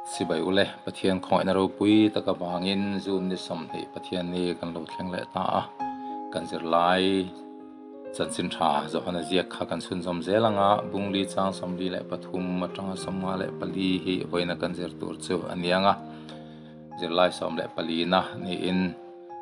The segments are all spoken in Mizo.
Sibai ule, Pathian khawngaihna ropui tak avangin June ni 20 Pathian ni kan lo thleng leh ta a, kan zirlai chanchin tha Johana ziak kha kan chhunzawm zel anga Bungli chang 43 atanga 54 hi vawiina kan zir tur chu a ni anga zirlai 14 na niin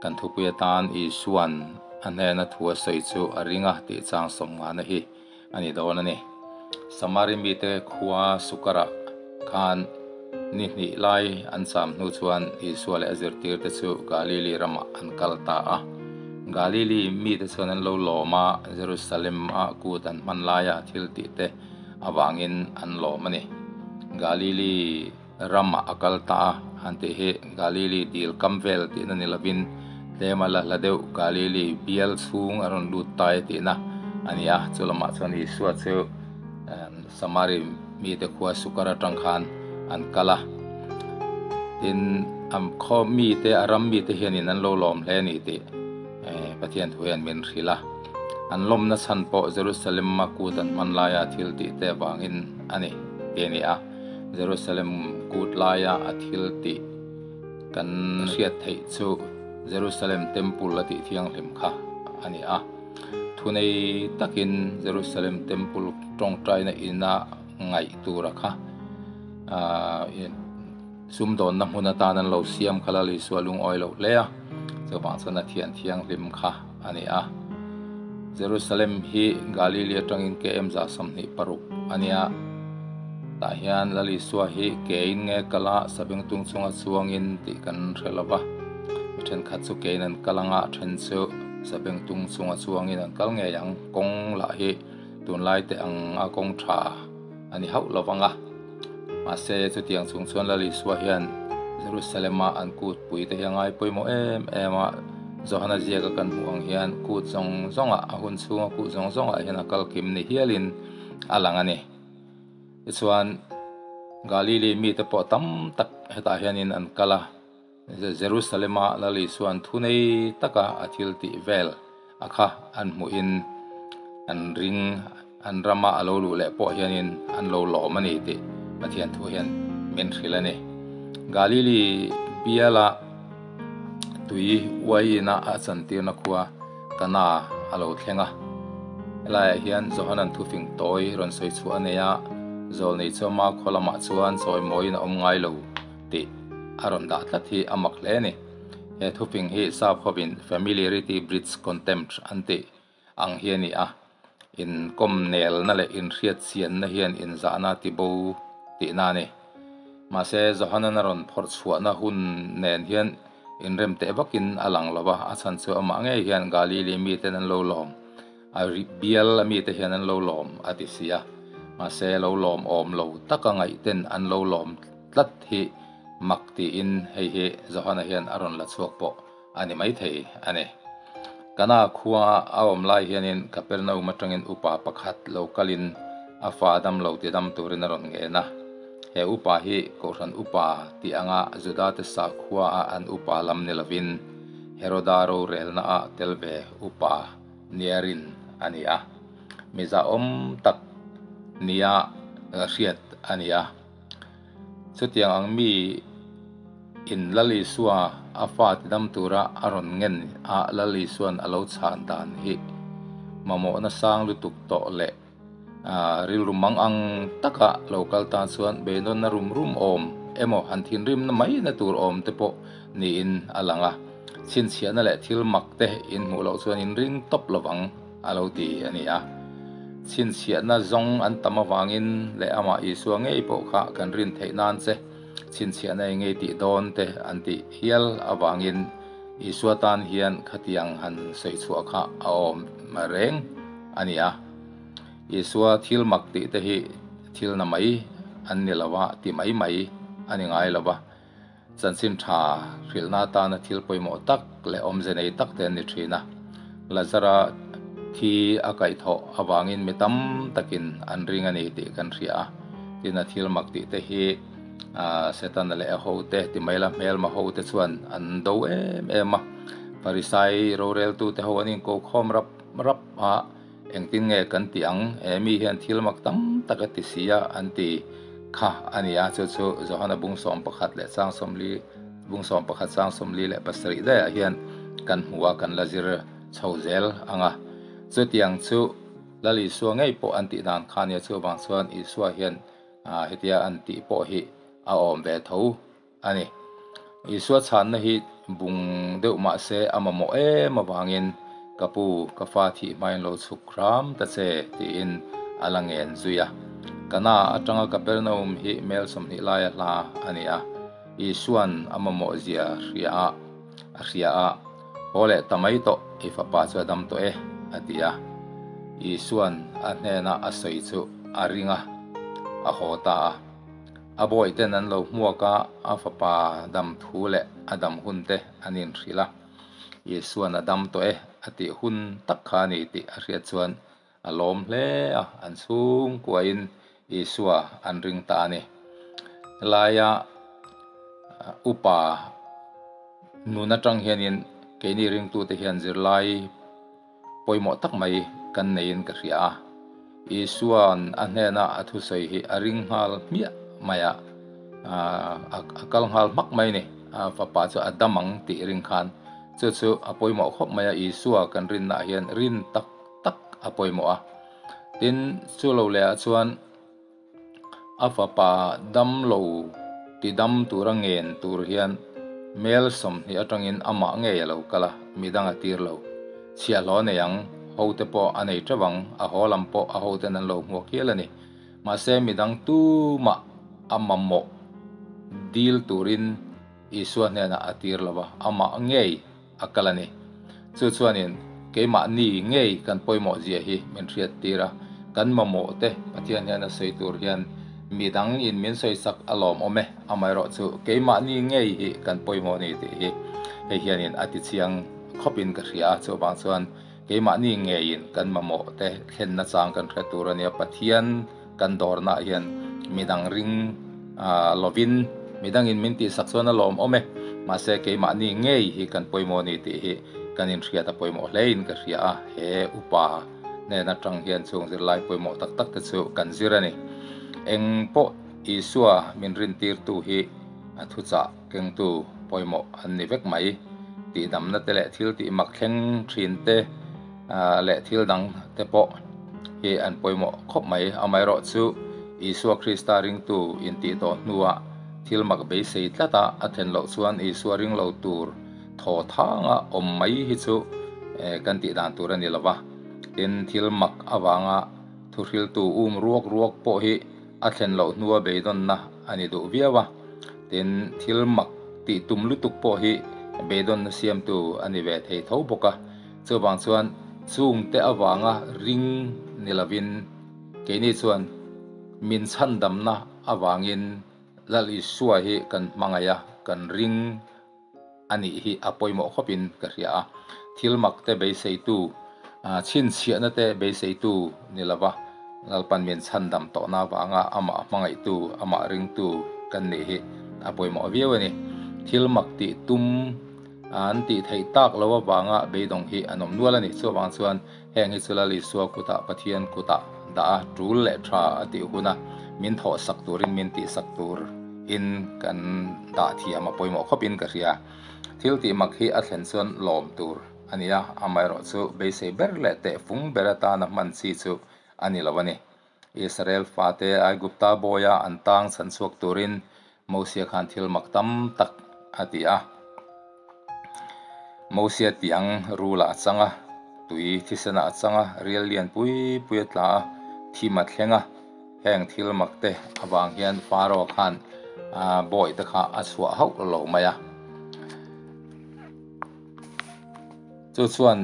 kan thupui atan Isuan a hnena thu a sawi chu a ring a tih chang 50 na hi a ni dawn a ni. Samari mite khua Sukara khan ni hnih lai an cham hnu chuan Isua leh a zirtirte chu Galili ramah an kal ta a. Galili mite chuan an lo lawm a, Jerusalem a kut an hman laia thil tih te avangin an lawm a ni. Galili ramah a kal ta a, han tih hi Galili dil kam vel tihna ni lovin tlema la hla deuh Galili bial chhung a rawn lut ta e tihna a ni a. Chu lamah chuan Isua chu Samari mite khua Sukar atang khan an kal a, tin an khaw mite a ram mite hianin an lo lawm hle a ni tih Pathian thu hian min hrilh a. An lawmna chhan pawh Jerusalem a kut an hman laia thil tih te avangin a ni tih a ni a. Jerusalem kut laia a thil tih kan hriat theih chu Jerusalem Temple a tih thianghlim kha a ni a. Thunei takin Jerusalem Temple tawngtaina ina ngaih tura kha sumdawnna hmun atan an lo siam kha Lal Isua lungawi lo hle a, chuvang chuan a thian thianghlim kha a ni a. Jerusalem hi Galili atangin km 26 a ni a, tah hian Lal Isua hi kein nge kal a, sabengtung chunga chuangin tih kan hre lo va, mi thenkhat chu kein an kal anga a then chu sabengtung chunga chuangin an kal ngei ang, kawng lah hi tunlai te ang a kawng tha a ni hauh lo vang a. Mahse chutiang chung chuan Lal Isua hian Jerusalem a an kut pui te hi a ngai pawimawh em em a, Johana ziaka kan hmuh ang hian kut zawng zawngah a hun chhunga kut zawng zawngah hian a kal kim ni hialin a lang a ni. Tichuan Galili mite pawh tam tak hetah hianin an kal a, Jerusalem a Lal Isuan thunei taka a thil tih vel a kha an hmuhin an ring an rama a lo luh leh pawh hianin an lo lawm a ni tih Pathian thu hian min hrilh a ni. Galili biala tui uaiin a a chantirna khua Kana a lo thleng a. Helaiah hian Johanan thufing tawi rawn sawi chhuah a nei a, Zawlnei chawma khaw lamah chuan chawimawiin a awm ngai lo tih a rawn dah tlat hi a mak hle a ni. He thuping hi sap hovin familiarity breeds contempt an tih ang hi a ni a, inkawm nelna leh inhriatchianna hian inzahna a tibo tihna a ni. Mahse, Johanan a rawn phawrh chhuahna hun nen hian inrem teh vakin a lang lo va, a chhan chu amah ngei hian Galili miten an lo lawm a, bial a mite hian an lo lawm a ti si a, mahse lo lawm awm lo taka ngaihten an lo lawm tlat hi mak tiin hei hi Johana hian a rawn la chhuak pawh a ni maithei a ni. Kana khua a awm lai hianin Kapernaum atangin upa pakhat lo kalin a fa dam lo ti dam turin a rawn ngen a. He upa hi Kohhran upa tih anga Judate sakhua a an upa lam ni lovin Heroda rorelna ah tel ve upa niarin a ni a. Mizahawm tak nia hriat a ni a. Chutiang ang mi in Lal Isua a fa ti dam tura a rawn ngen a Lal Isuan a lo chhan dan hi mamawhna sang lutuk tawh leh rilru mang ang taka lo kal tan chuan beidawnna rum rum awm emaw han thinrimna mai na tur awm te pawh niin a lang a. Chhinchhiahna leh thil mak te in hmuh loh chuan in ring tawp lovang a lo ti a ni a. Chhinchhiahna zawng an tam avangin leh amah Isua ngei pawh kha kan rin theih nan che chhinchhiahna eng ngei tih dawn te an tih hial avangin Isua tan hian khatiang han sawi chhuah kha a awm reng a ni a. Isua thil mak tih te hi thil na mai an ni lo a, ti mai mai a ni ngai lo va. Chanchin tha hrilhna atana thil pawimawh tak leh awmze nei tak te an ni thin a. Lazara thi a kaihthawh avangin mi tam takin an ring a ni tih kan hria a. Tin, a thil mak tih te hi Setana leh a hote ti mai la hmelma hote chuan an do em em a. Farisai roreltute ho an inkokhawm rap rap a, engtin nge kan tih ang? He mi hian thil mak tam tak a ti si a an ti. kha a ni a, chu chu Johana bung 11 leh chang 40 bung 11 chang 47 daihah hian kan hmu a, kan la zir chho zel ang a. Chutiang chu Lal Isua ngei pawh an tih dan kha a nia, chuvang chuan Isua hian hetia an tih pawh hi a awm ve tho a ni. Isua chhanna hi bung deuh mah se a mamawh em avangin Ka pu, ka fa thih hmain lo chhuk hram ta che tiin a la ngen zui a. Kana atanga Kapernaum hi mel 20 laia hla a ni a. Isua'n a mamawh zia hria a, a hria a, Haw leh ta mai tawh, i fapa chu a dam tawh e, a ti a. Isua'n a hnena a sawi chu a ring a, a haw ta a. A bawihten an lo hmuak a, a fapa dam thu leh a dam hun te an inhrilh a. Isua'n a dam tawh e, a tih hun tak kha a ni tih a hriat chuan a lawm hle a, an chhungkuain Isua an ring ta a ni. Helaia upa nun atang hianin keini ringtute hian zirlai pawimawh tak mai kan neiin ka hria a. Isua'n a hnena a thusawi hi a ring nghal hmiah mai a, a kal nghal hmak mai a ni. A fapa chu a dam ang tih ring khan chu chu a pawimawh khawp mai a, Isua kan rinnaah hian rin tak tak a pawimawh a. Tin, chu lo lehah chuan a fapa dam lo ti dam tura ngen tur hian mel 20 atangin amah ngei a lo kal a, midang a tir lo. Chhiahhlawh a nei ang, hote pawh a nei teuh ang, a haw lam pawh a hoten an lo hmuak hial a ni. Mahse, midang tumah a mamawh dil turin Isua hnenah a tir lo a, amah ngei a kal a ni. Chu chuanin keimahni ngei kan pawimawh zia hi min hriat tir a, kan mamawh te Pathian hian a sawi tur hian midang in min sawi sak a lawm awm e, amaherawh chu keimahni ngei hi kan pawimawh ni tih hi hei hianin a ti chiang khawpin ka hria a, chuvang chuan keimahni ngeiin kan mamawh te thlenna chang kan hre tur a nia, Pathian kan dawrnaah hian midang ring lovin midangin min tihsak chuan a lawm awm e, mahse keimahni ngei hi kan pawimawh a ni tih hi kan inhriat a pawimawh hlein ka hria a, he upa hnen atang hian chung zirlai pawimawh tak tak te chu kan zir a ni. Eng pawh Isua min rintirtu hi a thuchah kengtu pawimawh an ni vek mai. Tihdamna te leh thil tih mak thleng thin te leh thil dang te pawh hi an pawimawh khawp mai. Amaherawh chu Isua Krista ringtu intih tawh hnuah thil mak beisei tlata a then loh chuan Isua ring lo tur thaw thanga awm mai hi chu kan tih dan tur a ni lova. Tin, thil mak avanga thuhriltu um ruak ruak pawh hi a thlen loh hnua beidawnna a ni duh viau a. Tin, thil mak tih tum lutuk pawh hi beidawnna siamtu a ni ve thei tho bawk a. Chuvang chuan chungte avanga ring ni lovin keini chuan min chhandamna avangin Lal Isua hi kan hmangaih a, kan ring a nih hi a pawimawh khawpin ka hria a. Thil mak te beiseitu, chhinchhiahna te beiseitu ni lova Lalpan min chhandam tawhna avanga amah hmangaihtu, amah ringtu kan nih hi a pawimawh viau a ni. Thil mak tih tum an tih theih tak lo avanga beidawng hi an awm nual a ni. Chuvang chuan heng hi chu Lal Isua kutah, Pathian kutah dah a, tul leh tha a tih huna min thawh sak turin, min tih sak turin kan dah thiam a pawimawh khawpin ka hria. Thil tih mak hi a thlen chuan lawm tur a ni a, amaherawh chu beisei ber leh tehfung ber atana hman chi chu a ni lo a ni. Israel fate Aigupta bawia an tang chhan chhuak turin Mosia khan thil mak tam tak a ti a. Mosia tiang rulah a chang a, tui thisenah a chang a, rial lian pui pui a tla a, thim a thleng a. Heng thil mak te avang hian Pharaoh khan bawi te kha a chhuah hauh lo mai a. Chu chuan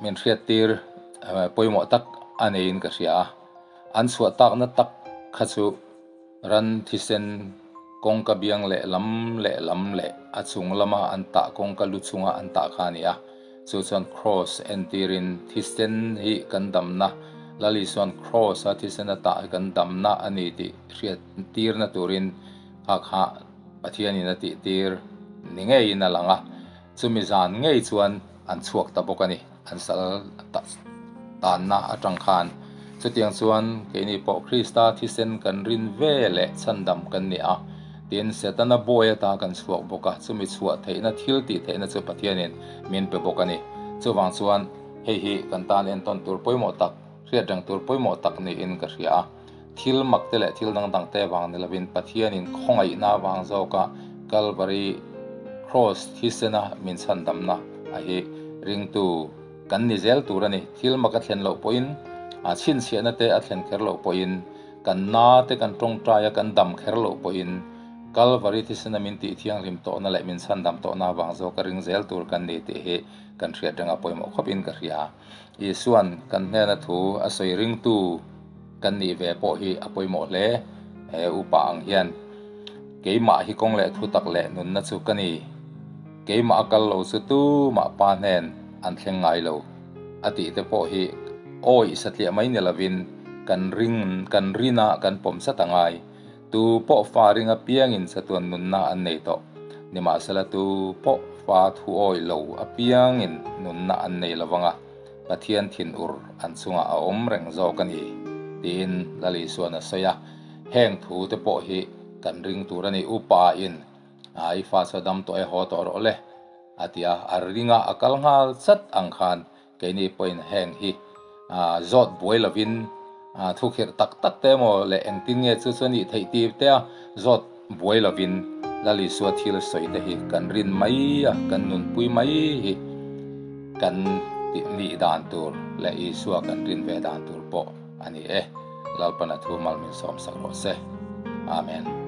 min hriattir pawimawh tak a neiin ka hria a. An chhuah takna tak kha chu ran thisen kawngka biang leh lam leh lam leh a chung lama an tah kawngka lu chunga an tah kha a ni a. Chu chuan Kraws entirin thisen hi kan damna, Lal Isua'n Kraws a thisen a tah hi kan damna a ni tih hriattirna turin kha kha Pathianin a tihtir ni ngeiin a lang a. Chumi zan ngei chuan an chhuak ta bawk a ni. An sal tanna atang khan. Chutiang chuan keini pawh Krista thisen kan rin ve leh chhandam kan ni a, tin Setana bawi ata kan chhuak bawk a, chumi chhuah theihna thil tih theihna chu Pathianin min pe bawk a ni. Chuvang chuan hei hi kan tan entawn tur pawimawh tak, hriat reng tur pawimawh tak niin ka hria a. Thil mak te leh thil dang dang te vang ni lovin Pathianin khawngaihna avang zawka Kalvari Kraws thisena min chhandamna a hi ringtu kan ni zel tur a ni. Thil mak a thlen loh pawhin, a chhinchhiahna te a thlen kher loh pawhin, kan na te kan tawngtai a kan dam kher loh pawhin Kalvari thisena min tih thianghlim tawhna leh min chhandam tawhna avang zawka ring zel tur kan ni tih hi kan hriat renga pawimawh khawpin ka hria. Isuan kan hnena thu a sawi ringtu kan nih ve pawh hi a pawimawh hle. He upa ang hian keimah hi kawng leh thu tak leh nunna chu ka ni. Keimah a kal lo chu tumah pa hnen an thleng ngai lo a tih te pawh hi awih satliah mai ni lovin kan ring kan rina kan pawm sat a ngai. Tu pawh fa ring apiangin chatuan nunna an nei tawh. Nimahsela tu pawh fa thu awih lo apiangin nunna an nei lo vang a, Pathian thinur an chungah a awm reng zawk a ni, tiin Lal Isuan a sawi a. Heng thu te pawh hi kan ring tur a ni. Upa in I fa chu a dam tawh e, haw tawh rawh le, a ti a. A ringa a kal nghal chat ang khan Keini pawhin heng hi zawt buai lovin thukhirh tak tak te emaw leh engtin nge chu chu a nih theih tir te a zawt buai lovin Lal Isua thil sawi te hi kan rin mai a, kan nunpui mai hi kan nih dan tur leh Isua kan rin ve dan tur pawh a ni e. Lalpana thu mal min sawm sak rawh se. Amen.